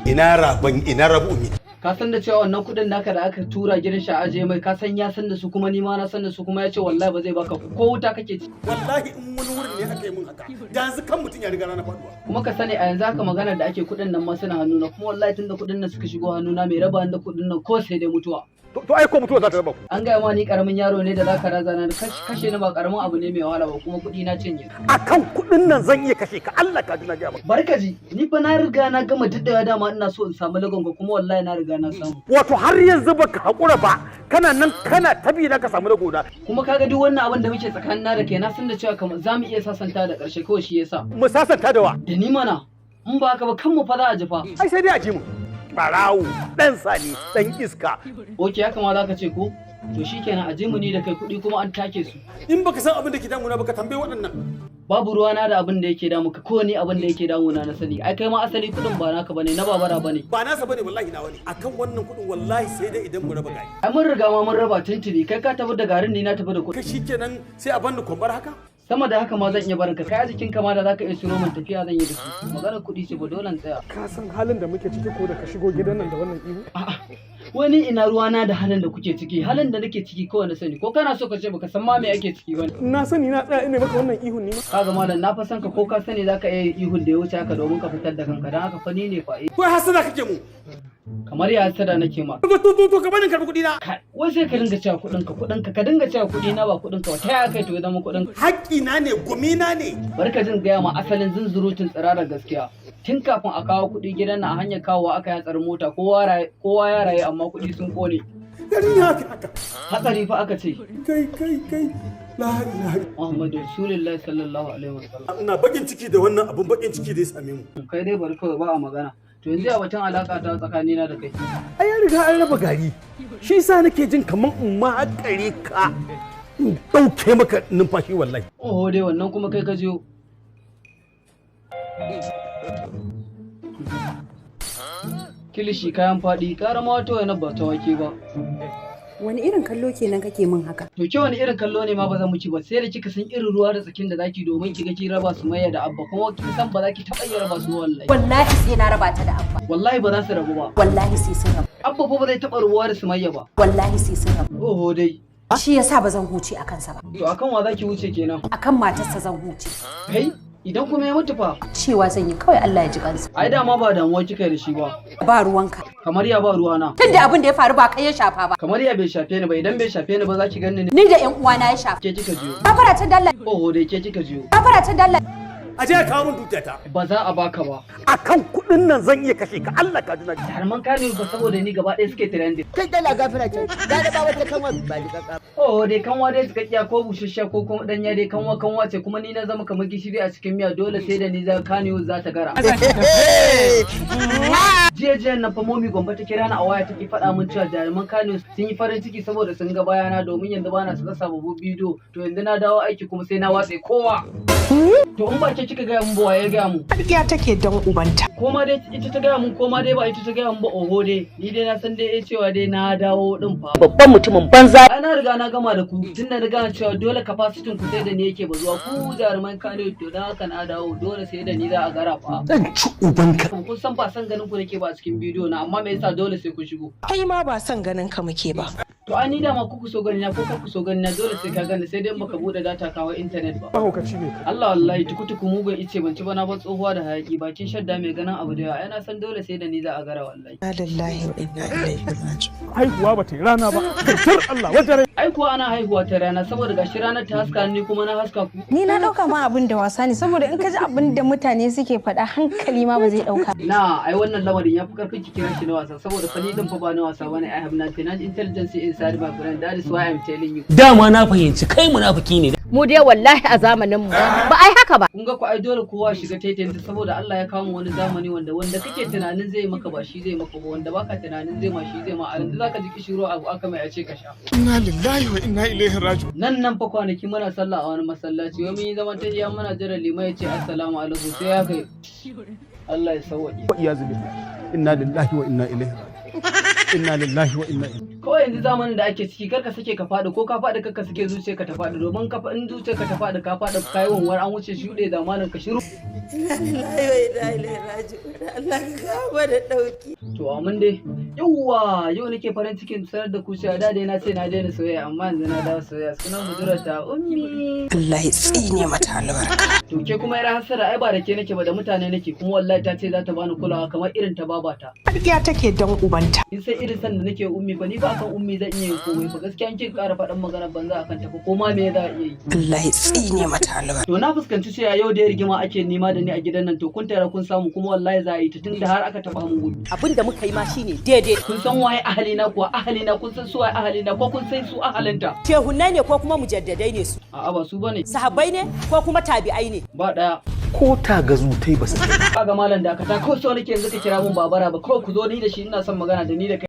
Ina raban, ina rabu umi. Ka san da cewa wannan kuɗin naka da aka tura gidan shi a ajiye mai, ka san ya san da su, kuma ni ma na san da su, kuma ya ce wallahi ba zai baka ko wuta kake ci. Wallahi in wani wurin ne aka yi min haka, da yanzu kan mutum ya riga rana faduwa. Kuma ka sani, a yanzu haka maganar da ake, kuɗin nan ma suna hannuna. Kuma wallahi tunda kuɗin nan suka shigo hannuna, mai raba da kuɗin nan ko sai dai mutuwa. To ai ko mutuwa za ta raba ku. An gaya ma ni karamin yaro ne da za ka razana ni? Kashe ni ba karamin abu ne mai wahala ba, kuma kuɗi na cinye. Akan kuɗin nan zan iya kashe ka, Allah ka ji na gaya maka. Barkaji, ni fa na riga na gama daɗewa dama ina so in samu lagon ka, kuma wallahi na riga na samu. Wato har yanzu baka haƙura ba, kana nan kana tabi na ka samu lagona. Kuma kaga duk wannan abin da muke tsakanin na da kai, na san da cewa kamar za mu iya sasanta da ƙarshe kawai, shi yasa. Mu sasanta da wa? Da ni mana. In ba haka ba, kan mu fa za a ji fa. Ai sai dai a ji mu. Barawo, dan sani, dan iska. Okay, haka ma za ka ce ko? To shikenan, a ji mu ni da kai, kuɗi kuma an take su. In baka san abin da ke damuna ba, ka tambayi waɗannan. Babu ruwana da abin da yake damu ka, ko ni abin da yake damuna na sani. Ai kai ma asali kuɗin ba naka bane, na babara bane. Ba nasa bane, wallahi nawa ne. Akan wannan kuɗin wallahi sai dai idan mu raba gari. Ai mun riga ma mun raba tuntuni. Kai ka tafi da garin, ni na tafi da kuɗi. Kai shikenan, sai a bani kwambar haka. Sama da haka ma zan iya barin ka. Kai a jikin ka ma da zaka iya ciro min, tafiya zan yi da su. Maganar kuɗi ce ba, dole in tsaya. Ka san halin da muke ciki ko da ka shigo gidan nan da wannan ihu? A'a, wani ina ruwana da halin da kuke ciki? Halin da nake ciki kawai na sani. Ko kana so ka ce baka san ma me ake ciki ba? Na sani, na tsaya ina maka wannan ihun ne ma. Kaga malam, na fa san ka, ko ka sani zaka iya yin ihun da ya wuce haka domin ka fitar da kanka. Dan haka fa ni ne fa eh. Ko hasada kake mu? Kamar ya hasada nake ma? To, ka bani karbi kuɗi na. Kai, wai sai ka dinga cewa kuɗin ka, kuɗin ka, ka dinga cewa kuɗi na ba kuɗin ka ba. Ta yaya kai to ya zama kuɗin ka? Haƙƙi na ne, gumi na ne. Bari ka jin gaya ma asalin zunzurutun tsirarar gaskiya. Tun kafin a kawo kuɗi gidan nan, a hanyar kawowa aka yi hatsarin mota. Kowa ya rayu, amma kuɗi sun kone. Garin ya haka haka. Hatsari fa aka ce. Kai kai kai, la ilaha. Muhammadu Rasulullahi sallallahu alaihi wasallam. Ina bakin ciki da wannan abun bakin ciki da ya same mu. Kai dai bari kawai, ba a magana. To yanzu ya batun alaka ta tsakanina da kai? Ai ya riga an raba gari, shi yasa nake jin kaman in ma hakare ka in dauke maka numfashi wallahi. Oho dai, wannan kuma kai ka jiyo. Kilishi kayan faɗi, ƙara ma wata wani ba ta wake ba. Wani irin kallo kenan kake min haka? To ke wani irin kallo ne ma ba zan miki ba, sai da kika san irin ruwa da tsakin da zaki domin kiga kin raba Sumayya da Abba, kuma kin san ba za ki taɓa iya raba su ba wallahi. Wallahi sai na raba ta da Abba. Wallahi ba za su rabu ba. Wallahi sai sun rabu. Abba fa ba zai taɓa rubuwa da Sumayya ba. Wallahi sai sun rabu. Oho dai. Shi yasa ba zan huce a kansa ba. To akan wa zaki wuce kenan? Akan matarsa zan huce. Kai, idan kuma ya mutu fa? Cewa zan yi kawai Allah ya ji kansa. Ai dama ba damuwa kika yi da shi ba. Ba ruwanka. Kamar ya ba ruwana? Tunda abin da ya faru ba kai ya shafa ba. Kamar ya bai shafe ni ba? Idan bai shafe ni ba, za ki ganni ne? Ni da ƴan uwana ya shafa. Ke kika jiyo. Gafara ta dalla. Oho dai, ke kika jiyo. Gafara ta dalla. A je a kawo min dukiyata. Ba za a baka ba. Akan kuɗin nan zan iya kashe ka, Allah ka ji na. Jaruman Kano ba saboda ni gaba ɗaya suke trending. Kai dala gafara can, gara ba wata kanwa ba jiƙaƙa. Oh dai, kanwa dai cikakkiya ko busasshiya ko kuma ɗanya dai, kanwa kanwa ce. Kuma ni na zama kamar gishiri a cikin miya, dole sai da ni za Kano za ta gara. Jiya jiyan nan fa Momi Gombe ta kira ni a waya take faɗa min cewa jaruman Kano sun yi farin ciki saboda sun ga bayana, domin yanzu bana saka sababbin bidiyo. To yanzu na dawo aiki kuma sai na watse kowa. To in ba ke kika gaya mun ba, waye ya gaya mun? Ƙarya take don ubanta. Ko ma dai ita ta gaya mun, ko ma dai ba ita ta gaya mun ba, oho dai, ni dai na san dai cewa dai na dawo din fa. Babban mutumin banza. Ai na riga na gama da ku tun da riga cewa dole capacity ku sai da ni yake bazuwa, ku jaruman Kano. To dan haka na dawo, dole sai da ni za a gara fa. Zan ci ubanka. Kun san ba san ganin ku nake ba a cikin bidiyo na, amma me yasa dole sai kun shigo? Kai ma ba son ganin ka muke ba. To ai ni dama ku so gani na ko ku so gani na, dole sai ka gani, sai dai in baka bude data kawo internet ba. Mahaukaci ne kai. Allah wallahi tukutuku mugun ice, ban ci ba na ba tsohuwa da hayaki, bakin shadda mai ganin abu da yawa. Ai na san dole sai da ni za a gara wallahi. Inna lillahi wa inna ilaihi raji'un. Haihuwa ba ta yi rana ba. Kai Allah wajen. Ai kuwa ana haihuwa ta rana, saboda gashi ranar ta haska ni kuma na haska ku. Ni na ɗauka ma abin da wasa ne, saboda in ka ji abin da mutane suke faɗa, hankali ma ba zai ɗauka. Na ai wannan lamarin ya fi karfin ki kira shi na wasa, saboda fa ni din fa ba na wasa bane. I have 99 intelligence inside my brain, that is why I'm telling you. Dama na fahimci kai munafiki ne. Mu dai wallahi a zamanin mu ba ai haka ba. Kun ga ku ai dole kowa shiga taitayinsa, saboda Allah ya kawo mu wani zamani wanda kake tunanin zai maka ba shi zai maka ba, wanda baka tunanin zai ma shi zai ma. A yanzu zaka ji kishiro abu aka mai a ce ka sha. Inna lillahi wa inna ilaihi raji'un. Nan nan fa kwanaki muna sallah a wani masallaci, wai mun yi zaman tahiya muna jiran liman ya ce assalamu alaikum, sai ya kai. Allah ya sauwaƙe. Wa iyazu billah. Inna lillahi wa inna ilaihi raji'un. Inna lillahi wa inna ilaihi. Kawai yanzu zamanin da ake ciki, kar ka sake ka faɗi, ko ka faɗi kar ka sake zuciyarka ta faɗi, domin ka in zuciyarka ta faɗi, ka faɗi, ka yi wanwar, an wuce shuɗe zamanin ka shiru. Inna lillahi wa inna ilaihi raji'un. Allah ka kawo da dauki. To amin dai. Yawwa, yau nake farin cikin sanar da ku cewa da dai na ce na daina soyayya, amma yanzu na dawo soyayya. Sunan budurarta Ummi. Allah ya tsine mata albarka. To ke kuma yar hasara, ai ba da ke nake ba, da mutane nake. Kuma wallahi ta ce za ta bani kulawa kamar irin ta babata. Ƙarya take dan ubanta. In sai irin san da nake Ummi fa, ni ba akan Ummi zan iya yin komai fa. Gaskiya in kin ƙara faɗan magana banza akan ta fa, ko ma me za a iya yi. Allah ya tsine mata albarka. To na fuskanci cewa yau da rigima ake nema da ni a gidan nan. To kun tara kun samu, kuma wallahi za a yi ta tunda har aka taɓa mun gudu. Abin da muka yi ma shine daidai. Kun san waye ahalina kuwa? Ahalina, kun san su waye ahalina ko kun san su ahalinta? Shehunnai ne ko kuma mujaddadai ne su? A'a, ba su bane. Sahabbai ne ko kuma tabi'ai ne? Ba daya. Ko ta gazu tai ba su. Kaga malam, dakata, ko so nake yanzu ka kira mun babara ba, kawai ku zo ni da shi, ina son magana da ni da kai.